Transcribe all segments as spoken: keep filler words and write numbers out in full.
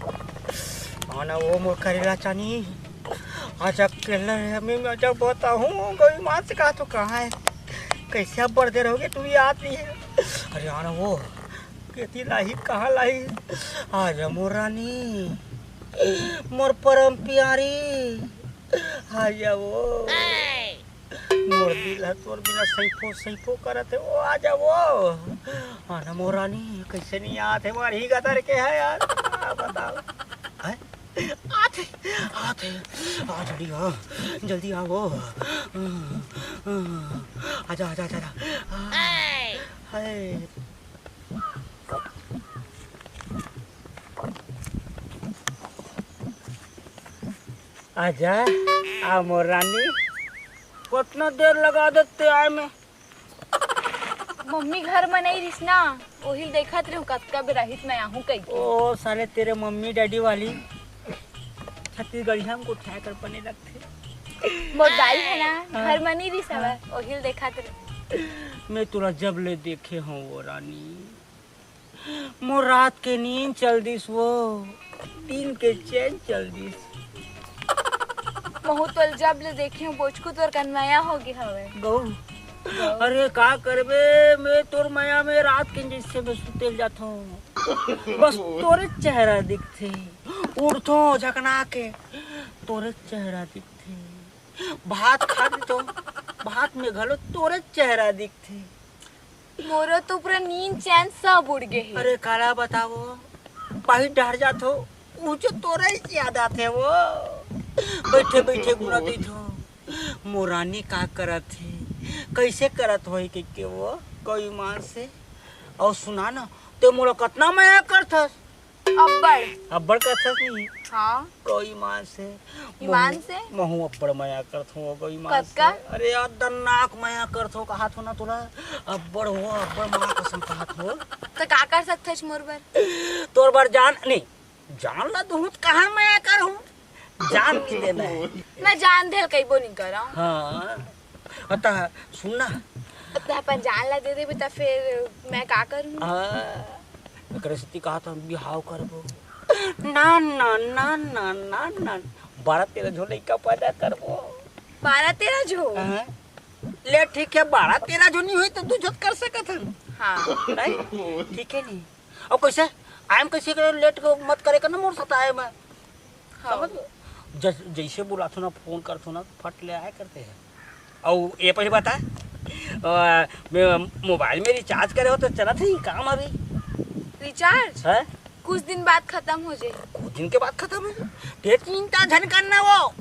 आना वो मोर करेला चानी, आज अकेला है, मैं, मैं जब बताऊँ, गई माँ से कहा तो कहाँ है, कैसे अब बड़ देर हो गई, तू याद नहीं है। अरे आना वो, केती लाही, कहाँ लाही? आजा मोर रानी, मोर परम प्यारी, आजा वो। मोर दिल ह तोर बिना सैफो सैफो करत हे, ओ आजा वो। आना मोर रानी, कैसे नहीं आत हे, मारही गदर के है यार, का बताओ। हैं? आत हे, आत हे, आ जल्दी आ, जल्दी आ वो। आजा, आजा, आजा, आजा। आ, हाय। आजा, आ मोर रानी, कतना देर लगा देते आए में। मम्मी घर म नइ रिस ना, ओहिल देखत रहूं कतका बेर आहिस मैं आहूं कहिके। ओ साले, तेरे मम्मी डैडी वाली छत्तीसगढ़िया में कुछ है कर बने लगथे। मोर दाई है ना, हाँ। घर म नइ रिस हवय, हाँ। ओहिल देखत रहूं। मैं तोला जब ले देखे हूँ वो रानी, मोर रात के नींद चल दिस वो, दिन के चैन चल दिस। महू तोल जब ले देखे हूँ, बोचकू तोर कन मया हो गे हवय। गऊ, गऊ। अरे का करबे, मैं तोर मया में रात के जैसे में सुतेल जात हूँ। बस तोरे चेहरा दिखथे, उठथों झकना के, तोरे चेहरा दिखथे। भात खा लेथों, भात में घलो तोरे चेहरा दिखथे। मोरो तो पूरा नींद चैन सब उड़ गे हे। अरे काला बतावो, बाहिर डहर जाथो, ऊंचे तोरे ही याद आथे वो। बैठे बैठे गुना देथो। मोरानी का करत हे, कैसे करत होही के, के वो, कोई मान से। और सुना ना, ते मोला कतना मया करथस? अब्बड़। अब्बड़ करथस नहीं? हाँ। कोई मान से। ईमान महू, से? महू अब्बड़ मया करथो, कोई मान कतका? से। अरे यार, दन्नाक मया करथो, कहा थो ना तोला। अब्बड़ हो, अब्बड़ माँ कसम कहा थो। तो का कर सकथस मोर बर? तोर बर जान, नहीं, जान ला दूँ तो कहाँ मया करहूँ? जान नहीं देना है। मैं जान देल कहिबो नहीं करहूँ। हाँ। अतः सुन ना। त अपन जान ला दे देबे त फिर मैं का करूँ? हाँ। एकरे सेती कहा था बिहाव करबो। ना, ना, ना, ना, ना, ना। बारह तेरह झो लइका पैदा करबो। बारह तेरह झो? हाँ। ले ठीक है, बारह तेरह झो नहीं होई तो दू झो कर सकत हन। हाँ। नहीं? ठीक है नहीं। अब कैसे? आयम कैसे करे, लेट को मत करे कर ना मोर साथ आए में। हाँ। समझ? जस-, जैसे बुलाथो ना, फोन करथो ना, फट ले आए करते हैं। और ये पहले बता, अ, मैं मोबाइल में रिचार्ज करे हो तो चलत हे काम अभी? रिचार्ज? हाँ? कुछ दिन बाद खत्म हो जाए। कुछ दिन के बाद खत्म हो जाए? ते चिंता झन करना वो।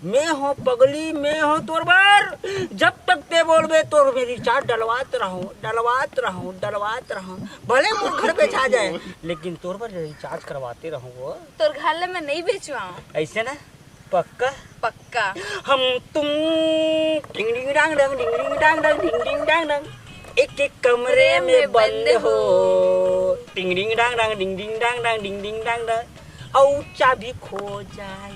मैं हो पगली, मैं हो तोर बर। जब तक ते बोलबे तोर में रिचार्ज डलवात रहूं, डलवात रहूं, डलवात रहूं। भले मोर घर पे छा जाए, लेकिन तोर बर रिचार्ज करवाते रहूं वो। तोर घर ले मैं नहीं बेचवाऊं। ऐसे ना? पक्का? पक्का। हम तुम टिंग डिंग डांग डंग, डिंग डिंग डांग डंग, डिंग डिंग डांग डंग, एक एक कमरे में बंद हो। टिंग डिंग डांग डंग, डिंग डिंग डांग डंग, डिंग डिंग डांग डंग, अउ चाबी खो जाए।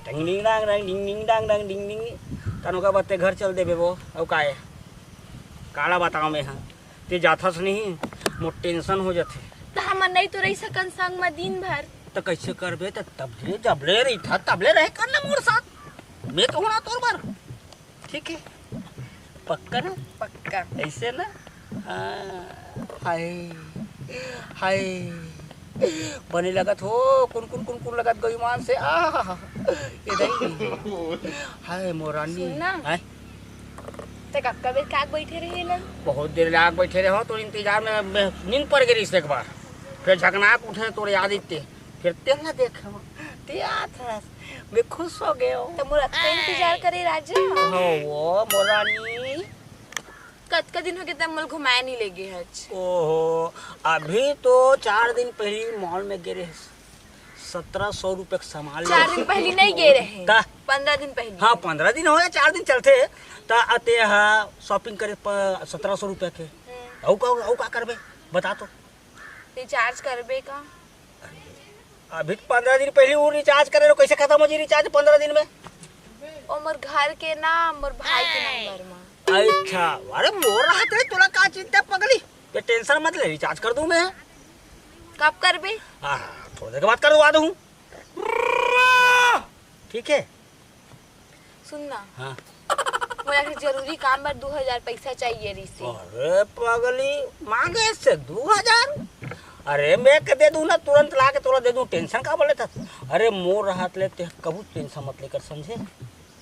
टिंग डिंग डांग डंग, डिंग डिंग डांग डंग, डिंग डिंग। तनु का बत्ते घर चल देबे वो, अउ काए? काला बताओ मैं, हाँ। ते जाथस नहीं, मोर टेंशन हो जाथे। त हमन नहीं तो रही सकन संग म दिन भर। त कैसे करबे? त तबले, जबले रहिथा, तबले रहे कर ना मोर साथ। मैं तो हूं ना तोर बर। ठीक है? पक्का ना? पक्का। ऐसे ना? हाँ। हाय। हाय। बने लगत हो, कुन कुन, कुन कुन लगत गो ईमान से। आहा। ये दई। हाय, मोरानी। सुन ना। हाय। ते कब कब आग बैठे रहे लन? बहुत देर ले आग बैठे रहे हो, तो इंतजार में, में नींद पड़ गई एक बार। फिर झकनाक उठे, तोर याद इतने। फिर तेल ना देखे हो, ते आत हस। मैं खुश हो गए हो। तो मोर अतका इंतजार करे राजा। हो वो, मोरानी। कतका दिन हो गए तब मोल घुमाए नहीं ले गए हच। ओहो, अभी तो चार दिन पहले मॉल में गे रहे। सत्रह सौ रुपए के सामान ले। चार दिन पहले नहीं गे रहे। का? पंद्रह दिन पहले। हाँ, पंद्रह दिन हो या चार दिन चलते, त अते हा शॉपिंग करे प-, सत्रह सौ रुपए के। हम्म। अउ का, अउ का करबे? बता तो। रिचार्ज करबे का? अभी पंद्रह दिन पहले वो रिचार्ज करे रहो, कैसे खत्म हो जी रिचार्ज पंद्रह दिन में? ओ मोर घर के ना, मोर भाई के नंबर मा। अच्छा, अरे मोर रहत रे, तोला का चिंता पगली? ये टेंशन मत ले, रिचार्ज कर दूं मैं। कब करबे? हाँ, थोड़ी देर के बाद कर दो, आ दूं। ठीक है। सुन ना। हाँ। मोला एक जरूरी काम बर दू हजार पैसा चाहिए रहिसे। अरे पगली, मांगे से दू हजार? अरे मैं के दे दूं ना, तुरंत ला के तोला दे दूं, tension का बोले था? अरे मोर हाथ ले ते कभू tension मत लेकर, समझे?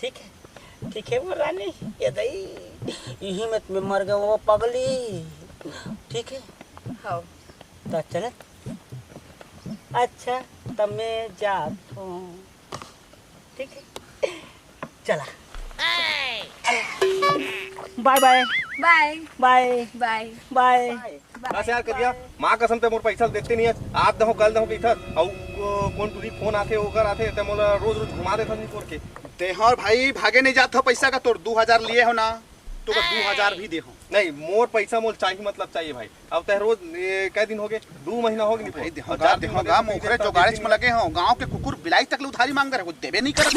ठीक है, ठीक है मोर रानी, ये दई, यही में तुम्हें मर गए वो पगली। ठीक है। हाँ। तो चले। अच्छा, तब मैं जात हूँ। ठीक है, चला। बाय बाय। बाय। बाय। बाय। बाय। बस यार करिया, माँ कसम ते मोर पैसा देते नहीं है। आज दहो कल दहो कहिथस, अउ कोन टुरी फोन आथे ओकर आथे ते मोला रोज रोज घुमा देथस निपोर के। ते हर भाई भागे नहीं जात हो पैसा का, तोर दू हजार लिए हो ना, तो का दू हजार भी दे हो। नहीं, मोर पैसा मोल चाहिए, मतलब चाहिए भाई। अब तह रोज ए, कै दिन हो गए, दू महीना हो गए नहीं भाई। देहो गा, देहो गा, मोखरे जोगाड़ेच में लगे हो। गांव के कुकुर बिलाई तक ले उधारी मांग रहे, कुछ देबे नहीं करत।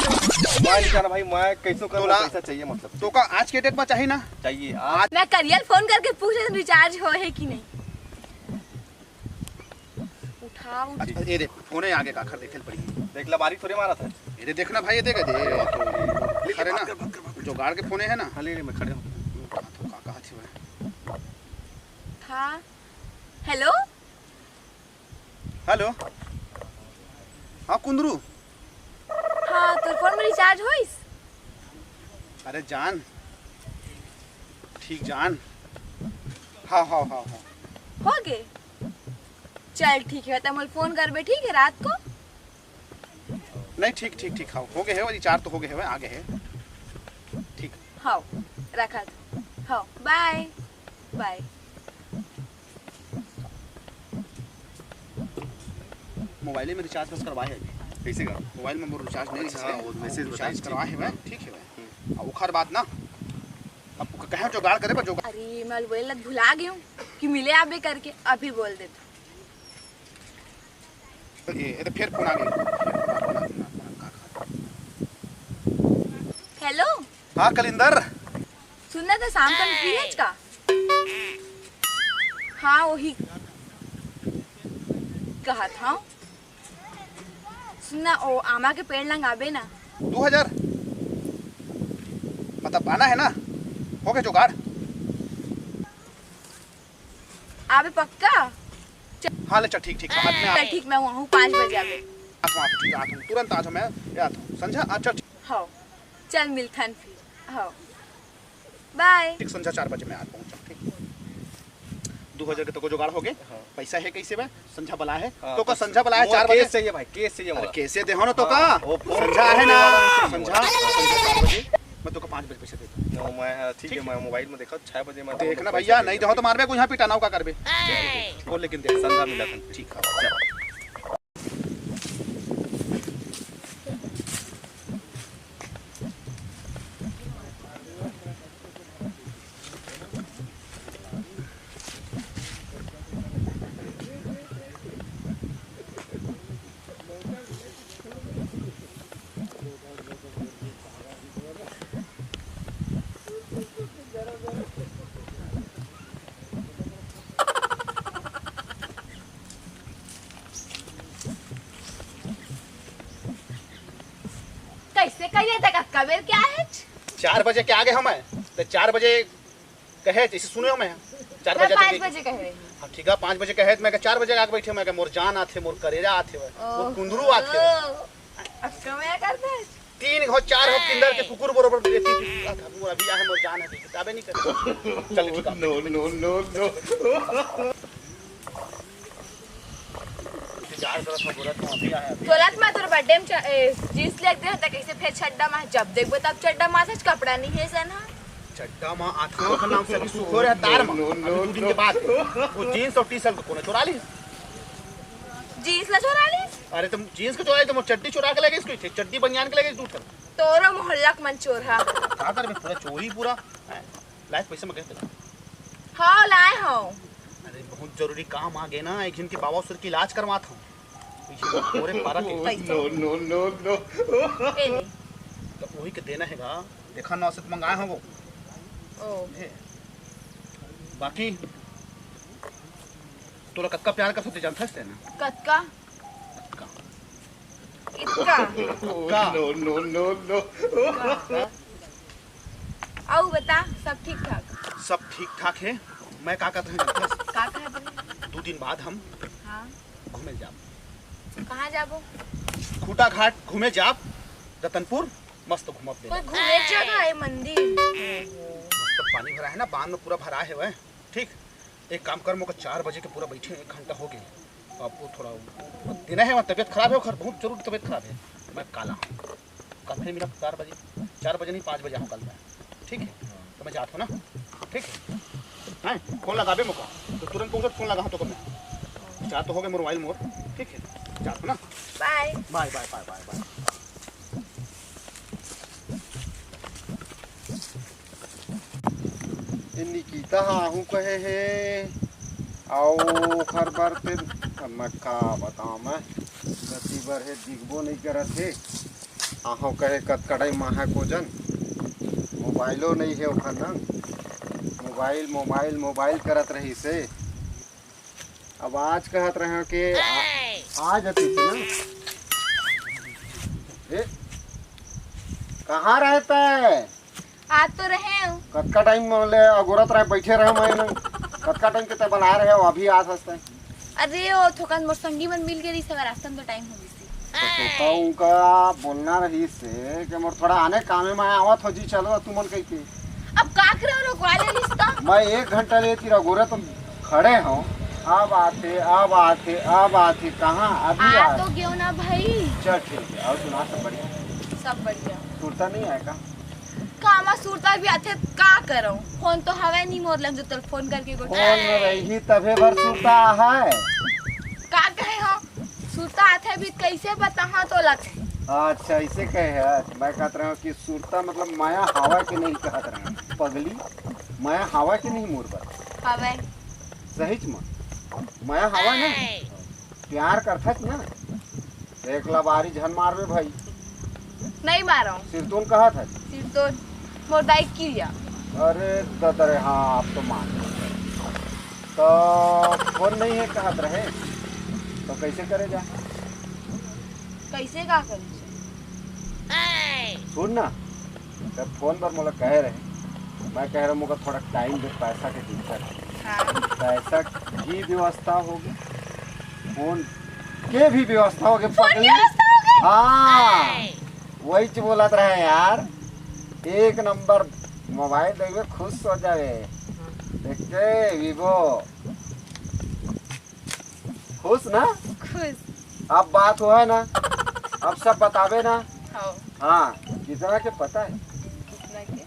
मैं नहीं जाना भाई, मैं कैसो कर तोला पैसा चाहिए, मतलब तो का आज के डेट में चाहिए ना? चाहिए आज। मैं करियल फोन करके पूछ लेथन रिचार्ज हो है कि नहीं। उठा, उठा। अच्छा, ये देख, फोने आगे काखर देखे ल पड़ी। देख ला, बारी थोड़े मारा था। ये दे, देखना भाई, ये देख, दे, तो अरे ना, जोगाड़ के फोने है ना। हाँ, ले, ले, मैं खड़े हूँ। हाँ, तो का कहा थी भाई? हाँ, हेलो। हेलो। हाँ, कुंदरू। हाँ, तोर फोन में रिचार्ज होइस? अरे जान, ठीक जान। हाँ, हाँ, हाँ, हाँ। हो गे? चल ठीक है, त मोला फोन करबे, ठीक है, रात को। नहीं, ठीक, ठीक, ठीक, हाँ, हो गए है, रिचार्ज तो हो गए है, आ गए है। ठीक। हाँ, रखा था। हाँ, बाय। बाय। मोबाइल में रिचार्ज बस करवाए है अभी। कैसे का? मोबाइल में मोर रिचार्ज नहीं अच्छा, रहिस है। वो मैसेज रिचार्ज बताइए, करवाए ठीक। है, ठीक है। हम्म। अब ओखर बाद ना, अब कहे जुगाड़ करे पर जुगाड़। अरे, मैं बोले भुला गई हूँ कि मिले आबे करके, अभी बोल देता। ये, ये तो फिर फोन आ गया। हेलो। हाँ कलिंदर। सुनना तो शाम का फ्री है का? हाँ, वही कहा था। सुनना, ओ आमा के पेड़ लंग आबे ना। दो हजार? मतलब आना है ना? हो गया जुगाड़? आबे पक्का? हाँ, ले चल, ठीक, ठीक, समझ में आ चल, ठीक, मैं वहाँ हूँ, पाँच बजे आबे। आता हूँ, आता हूँ, ठीक है, आता हूँ, तुरंत आता हूँ मैं, ये आता हूँ, समझा? अच्छा, ठीक। हाँ, चल मिलथन फिर। हाँ, बाय। ठीक, संझा चार बजे मैं आ पहुँचा, ठीक। दो हजार के तो को जुगाड़ हो गए, हाँ। पैसा है कैसे बा? संझा बला है, हाँ, तो का तो संझा बला है, मोला चार बजे। कैश चाहिए भाई, कैश चाहिए अरे मोला। कैसे दे हो ना तो हाँ, का? वो फोन संझा है ना, वाला संझा, संझा चार बजे। मैं तो का पाँच बजे पैसे देता हूँ। तो मैं, हाँ, ठीक है, ठीक। मैं मोबाइल में देखा, छह बजे मैं देखना भैया, नहीं देखो तो मारबे को यहाँ पिटाना का करबे। वो लेकिन देख, संझा मिला था। ठीक है, चलो। कैसे कहिए तक कबेर क्या है? चार बजे के आगे हम है, तो चार बजे कहे, जैसे सुने हो मैं, चार बजे पाँच बजे कहे। हाँ, ठीक है, पाँच बजे कहे, मैं कहा, चार बजे आके बैठे, मैं कहा, मोर जान आथे, मोर करेजा आथे, मोर कुंदरू आथे। अब समय कर दे। तीन हो, चार हो, किंदर के कुकुर बरोबर, ये तीन, तीन, आ, मोर अभी आहे, मोर जान है, किताबें नहीं कर। चल, ठीक है। No, no, no, no। इंतजार करत हूँ, बोलत हूँ, अभी आया, अभी। तोला त मैं तोर बर्थडे में च-, ए, जींस लेके दे होता, कैसे फिर चड्डा मा, जब देखबो तब चड्डा मा, सच कपड़ा नहीं है सन, हाँ? चड्डा मा, आथा का नाम से अभी सुख हो रहा है, तार मा। No, no, अभी दो दिन के बाद वो जींस और टी शर्ट को कोने चुरा ली? जींस ला चुरा ली? अरे, तुम जींस को चुरा ली, तुम चड्डी चुरा के ले गए इसको, चड्डी बनियान के ले गए, झूठ कर। तोरो मोहल्ला के मन चोर हा। का करबे, पूरा चोरी पूरा। लाइफ पैसे में कहते। हाँ, लाए हो। अरे, बहुत जरूरी काम आ गए ना, एक जन के बाबा सर के इलाज करवात हूँ। पूरे पारा के। पैसा। No, no, no, no। ए ले। तो वही के देना है गा। देखा ना, औसत मंगाए हो वो। ओ। ए, बाकी तोला कतका प्यार कर सकते जानता है ना? कतका? कतका? इतका। का? No, no, no, no। अउ बता, सब ठीक ठाक? सब ठीक ठाक हे। मैं का कहत हूँ, का कहत हन? दू दिन बाद हम हाँ। घूमे जाब। कहाँ जाबो? खूटा घाट घूमे जाब, रतनपुर मस्त घूमब दे। कोई घूमे जगह है, मंदिर? मस्त पानी भरा है ना, बांध में पूरा भरा है वह। ठीक, एक काम कर, मोका चार बजे के पूरा बैठे, एक घंटा हो गए। अब वो थोड़ा दिन है, वहाँ तबीयत खराब है, ओखर बहुत जरूरी तबीयत खराब है। मैं काला हूँ, कल फिर मिला चार बजे, चार बजे नहीं, पाँच बजे आऊँ कल मैं। ठीक है, तो मैं जात हूँ ना। ठीक है, हैं, फोन लगाबे मोका, तो तुरंत पहुँचत फोन लगा तो मैं। चार तो हो गए मोर मोबाइल मोर। ठीक है, जात हूँ ना। बाय। बाय बाय बाय बाय बाय। ए निकिता ह आहू कहे हे, अउ ओखर बर ते अब मैं का बतावं, मैं गति बर हे, दिखबो नइ करत हे। आहू कहे कतका टाइम आहा को जन, मोबाइलो नइ हे ओखर न, मोबाइल मोबाइल मोबाइल करत रहिस हे। अब आज कहत रहे कि आ, आ जाती थी ना। ए, कहाँ रहता है? आ तो रहे हो। कतका टाइम ले अगोरत रहे, बैठे रहे मैं ना। कतका टाइम के ते बला रहे हो, अभी आज हंसते हैं। अरे, वो थोकन मोर संगी मन मिल के रही सवेर, रास्ता में तो टाइम हो गई। तो उनका बोलना रही से कि मोर थोड़ा आने कामे में आवत हो जी, चलो तुमन कह के। अब का करे, रोकवा ले रिश्ता। मैं एक घंटा ले तिर अगोरत खड़े हो, अब आथे, अब आथे, अब आथे, कहाँ अभी आ आ। तो गयो ना भाई। चल ठीक है, और सुना, सब बढ़िया? सब बढ़िया। सुरता नहीं आए का? कामा सुरता भी आथे, का करो? फोन तो हवे नहीं मोर लंग जो तल फोन करके फोन गोठा। में रही तभे भर सुरता है। का कहे हो? सुरता आथे भी कैसे बताहा तो लग। अच्छा, इसे कहे है। मैं कहत रहे हूँ कि सुरता मतलब माया हवा के नहीं कहत रहे हूँ। पगली, माया हवा के नहीं मोर बर। हवे। सही च माया हवा ना। प्यार करथस ना, एक लबारी झन मारबे भाई। नहीं मारो। सिरतोन कहत है। सिरतोन मोर दाई किया। अरे ददरे, हाँ, आप तो मान गए। तो फोन नहीं है कहत रहे, तो कैसे करे जा? कैसे का करी? सुन ना, जब फोन पर मोला कहे रहे, मैं कह रहा हूँ, मोला थोड़ा टाइम दे, पैसा के दिक्कत है। हाँ। पैसा की व्यवस्था होगी, फोन के भी व्यवस्था होगी, पगली। व्यवस्था होगी? हाँ, वही च बोलत रहे यार, एक नंबर मोबाइल देखबे, खुश हो जावे। देख के वीवो, खुश ना? खुश। अब बात हो है ना, अब सब बतावे ना। हाँ। हाँ, कितना के पता है? कितना के?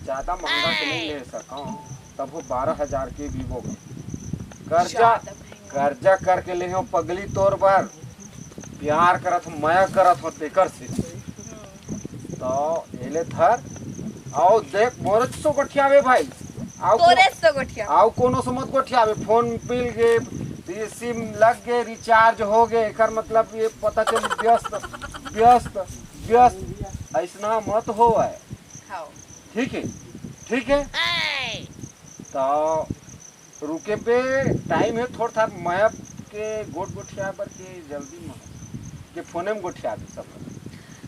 ज्यादा महंगा के नहीं ले सकूं, तब वो बारह हजार के वीवो के कर्जा, ज्यादा महंगा। कर्जा करके ले हो पगली तोर बर। प्यार करत हो, मया करत हो, तेकर से। हम्म। तो एले धर, आओ देख, मोरे सो गोठियावे भाई। आओ को- तोरे से गोठिया। आओ कोनो से मत गोठियावे, फोन मिल गे, ये सिम लग गे, रिचार्ज हो गे, एकर मतलब ये पता चल व्यस्त, व्यस्त, व्यस्त, ऐसना मत होवय। हाँ। ठीक है, ठीक है। तो रुके पे टाइम है थोड़ा था, मैं के गोठ गोठिया बर के जल्दी में के फोने में गोठिया दे सब।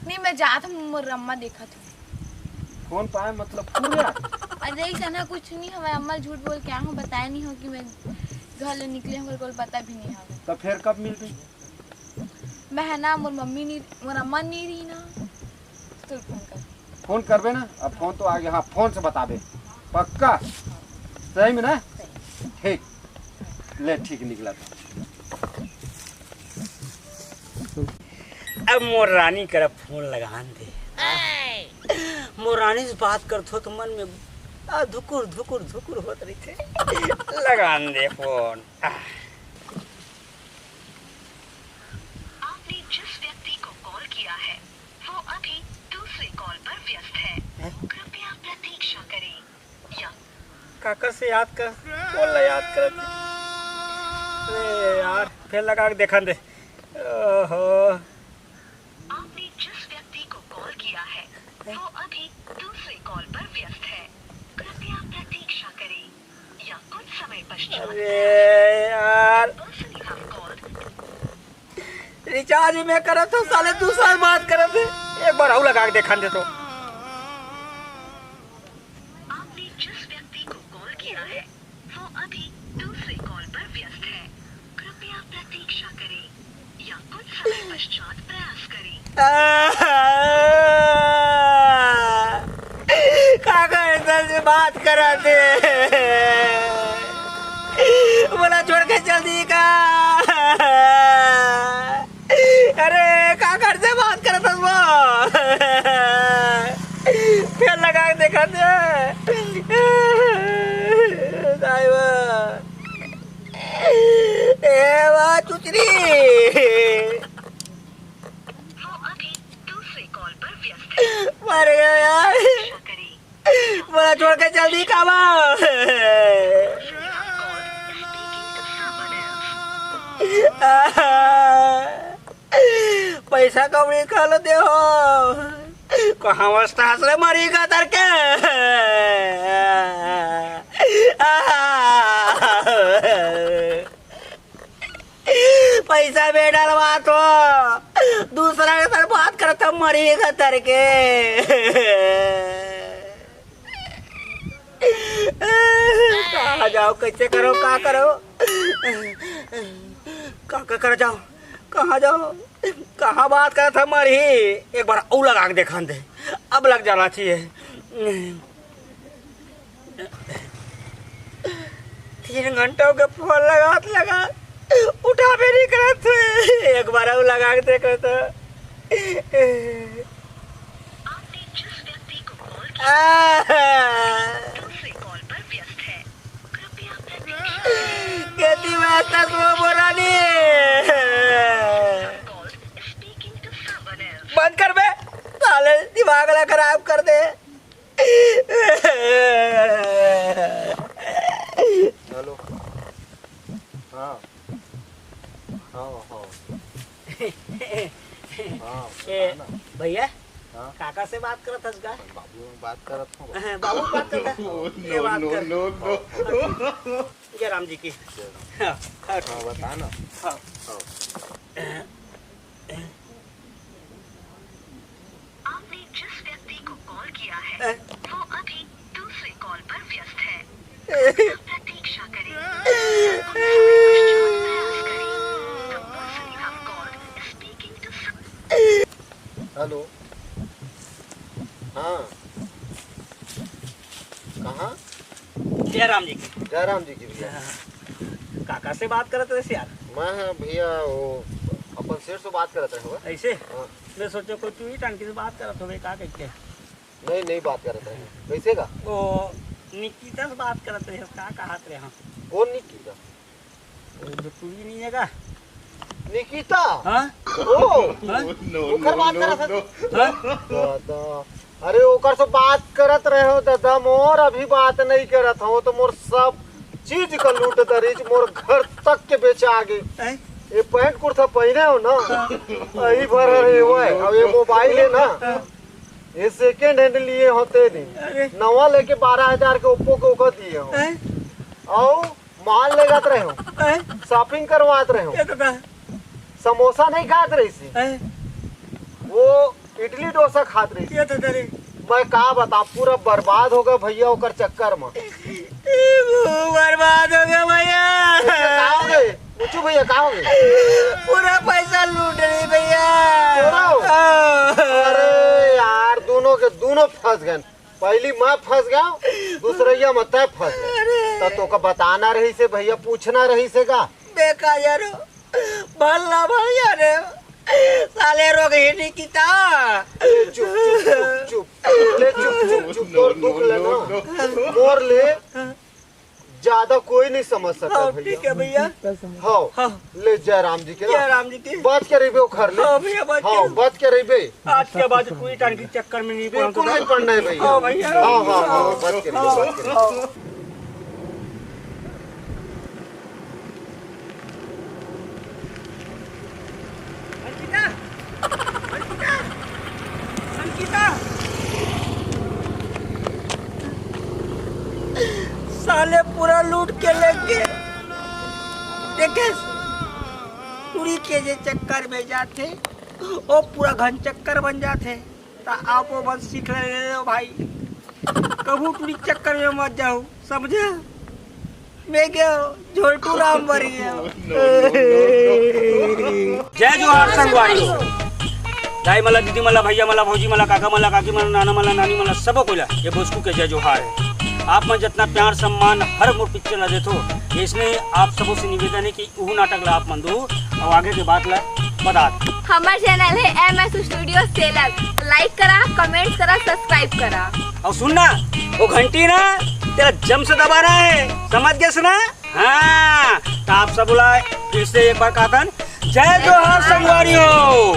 नहीं, मैं जात हूँ, मोर अम्मा देखत हूँ। फोन पाए मतलब पूरे आ। अरे ऐसा ना कुछ नहीं हवे, अम्मा झूठ बोल के आहूँ, बताया नहीं हो कि मैं घर ले निकले हूँ, कोई पता भी नहीं हवे। तो फिर कब मिल रही? मैं है ना, मोर मम्मी नहीं, मोर अम्मा नहीं रही ना, तो फोन कर। फोन करबे ना, अब फोन तो आ गया। हाँ, फोन से बताबे पक्का, सही में ना? ठीक, ले ठीक निकला था। अब मोर रानी करा फोन लगान दे। मोर रानी से बात करत हो तो मन में आ, धुकुर धुकुर धुकुर होत रहिथे। लगान दे फोन। आ। आपने जिस व्यक्ति को कॉल किया है, वो अभी दूसरे कॉल पर व्यस्त है। कृपया प्रतीक्षा करें या काकर से याद कर, कौन ला याद करत है? अरे यार, फिर लगा के देखन दे। ओहो। आपने जिस व्यक्ति को कॉल किया है, वो अभी दूसरे कॉल पर व्यस्त है। कृपया प्रतीक्षा करें या कुछ समय पश्चात अरे यार, person you have called ये रिचार्ज मैं करत हूँ, साले दूसरा बात करत हे। एक बार अउ लगा के देखन दे तो। आपने जिस व्यक्ति को कॉल किया है, वो अभी दूसरे कॉल पर व्यस्त है। कृपया प्रतीक्षा करें या कुछ समय पश्चात प्रयास करें। काका ऐसा से बात करत हे, मोला छोड़ के चल दी का? अरे, काकर से बात करत हस वो? फेर लगा के देखत हे। दाई बा। ए बा चुचरी। वो अभी दूसरे कॉल पर व्यस्त है। मर गया यार। प्रतीक्षा करें। मोला छोड़ के चल दी का बा? पैसा कौड़ी खा लो दे हो। कहाँ अवस्था हस रे मरी का तर के? पैसा में डलवा तो दूसरा के साथ बात करत हस मरी का तर के। कहाँ जाओ, कैसे करो, का करो, का, का कर जाओ, कहाँ जाओ, कहाँ बात करत हस मरी? एक बार अउ लगा के देखन दे, अब लग जाना चाहिए। तीन घंटा हो गया फोन लगात लगात, उठाबे नहीं करत हे। एक बार अउ लगा के देखो तो। आपने जिस व्यक्ति को कॉल किया, आह। दूसरे कॉल पर व्यस्त है। कृपया प्रतीक्षा करें। केती व्यस्त हस वो बोला नहीं। Call is speaking to someone else। बंद कर बे, साले दिमाग ना खराब कर दे। हेलो। हाँ। हाँ, हाँ। हाँ, ए, बता ना। भैया, हाँ। काका से बात करत हस का? बाबू में बात करत हूँ। हाँ, बाबू बात करत हे। नो, ये बात नो, कर। नो, नो। जय राम जी की। जय राम। हाँ, हाँ, हाँ, ठीक है। बता ना। हाँ। हाँ। आपने जिस व्यक्ति को कॉल किया है, हैं? वो अभी दूसरे कॉल पर व्यस्त है। प्रतीक्षा करें। कुछ समय पश्चात प्रयास करें। The person you have called is speaking to some- hello. हाँ। कहाँ? जय राम जी की। जय राम जी की भैया। हाँ। काका से बात करत रहे यार। मैं, हाँ भैया, वो अपन सेठ से बात करत रहे हो। ऐसे? हाँ। मैं सोचो कोई टूरी टांकी से बात करत होवे का कहिके। नहीं, नहीं बात करत रहे। कैसे का? वो निकिता से बात करत रहे, का कहत रहे हम? कौन निकिता? वो जो टूरी नहीं है का? निकिता? हाँ? ओ! हाँ? ओकर बात करत हस? हाँ? दादा। अरे, ओकर से बात करत रहे हो दादा, मोर अभी बात नहीं करत हो, तो मोर सब चीज का लूट दरिस, मोर घर तक के बेचा गे। हैं? ये पैंट कुर्ता पहने हो ना, हाँ। यही भर हर ये हुआ है। अब ये मोबाइल है ना, हाँ। ये सेकंड हैंड लिए होते नहीं, अरे। नवा लेके बारह हजार के ओप्पो के ओकर दिए हो। हैं? और माल ले जात रहे हो, हैं? शॉपिंग करवात रहे हो, ये तो था। समोसा नहीं खात रहिस, हैं? वो इडली डोसा खात रहिस। ये तो था रे। मैं का बता, पूरा बर्बाद हो गया भैया ओकर चक्कर में। वो बर्बाद हो गया भैया। का हो गए? पूछू भैया, का हो गए? पूरा पैसा लूट रही भैया। तोरा? हाँ। अरे यार, दोनों के दोनों फंस गए। पहली मैं फंस गया, दूसरैया में तय फंस गया। अरे। तो तोका बताना रहिसे भैया, पूछना रहिसे का? बेकार यारो, भला भैया रे, साले रोग ही नहीं किता। ए, चुप, चुप, चुप, चुप। ले, चुप, चुप, चुप, तोर दुख ले ना। मोर ले ज्यादा कोई नहीं समझ सकता हाँ, भैया। ठीक है भैया। हाँ, हाँ। ले जय राम जी के ना। जय राम जी की। बच के रहिबे ओखर ले। हाँ भैया, बच के हाँ, रहिबे। बच के रहिबे। आज के बाद टूरी टांकी चक्कर में नहीं बिल्कुल नहीं पड़ना है भैया। हाँ भैया। हाँ, हाँ, हाँ, बच के रहिबे, बच के रहिबे। अंकिता, अंकिता, अंकिता, साले पूरा लूट के लेके देखे। टुरी के जे चक्कर में जाथे, वो पूरा घन चक्कर बन जाथे। त आप वो मन सीख ले रे भाई, कभू टुरी चक्कर में मत जाहू, समझे? मैं गयो, झोलटू राम बन गयो। जय जोहार संगवारी हो। दाई मला, दीदी मला, भैया मला, भौजी मला, काका मला, काकी मला, नाना मला, नानी मला, सबो कोई ला ये बोचकू के जय जोहार हे। आप मन जितना प्यार सम्मान हर मोर पिक्चर ला देथो, इसने आप सबो से निवेदन हे कि उहू नाटक ला आप मन दू अउ आगे के बात ला बता दू। हमर चैनल हे एमएस स्टूडियो सेलक, लाइक करा, कमेंट्स करा, सब्सक्राइब करा। अउ सुन ना, वो घंटी ना तेला जम से दबाना हे, समझ गेस ना? हाँ, त आप सब ला फिर से एक बार कहथन, जय जोहार संगवारी हो।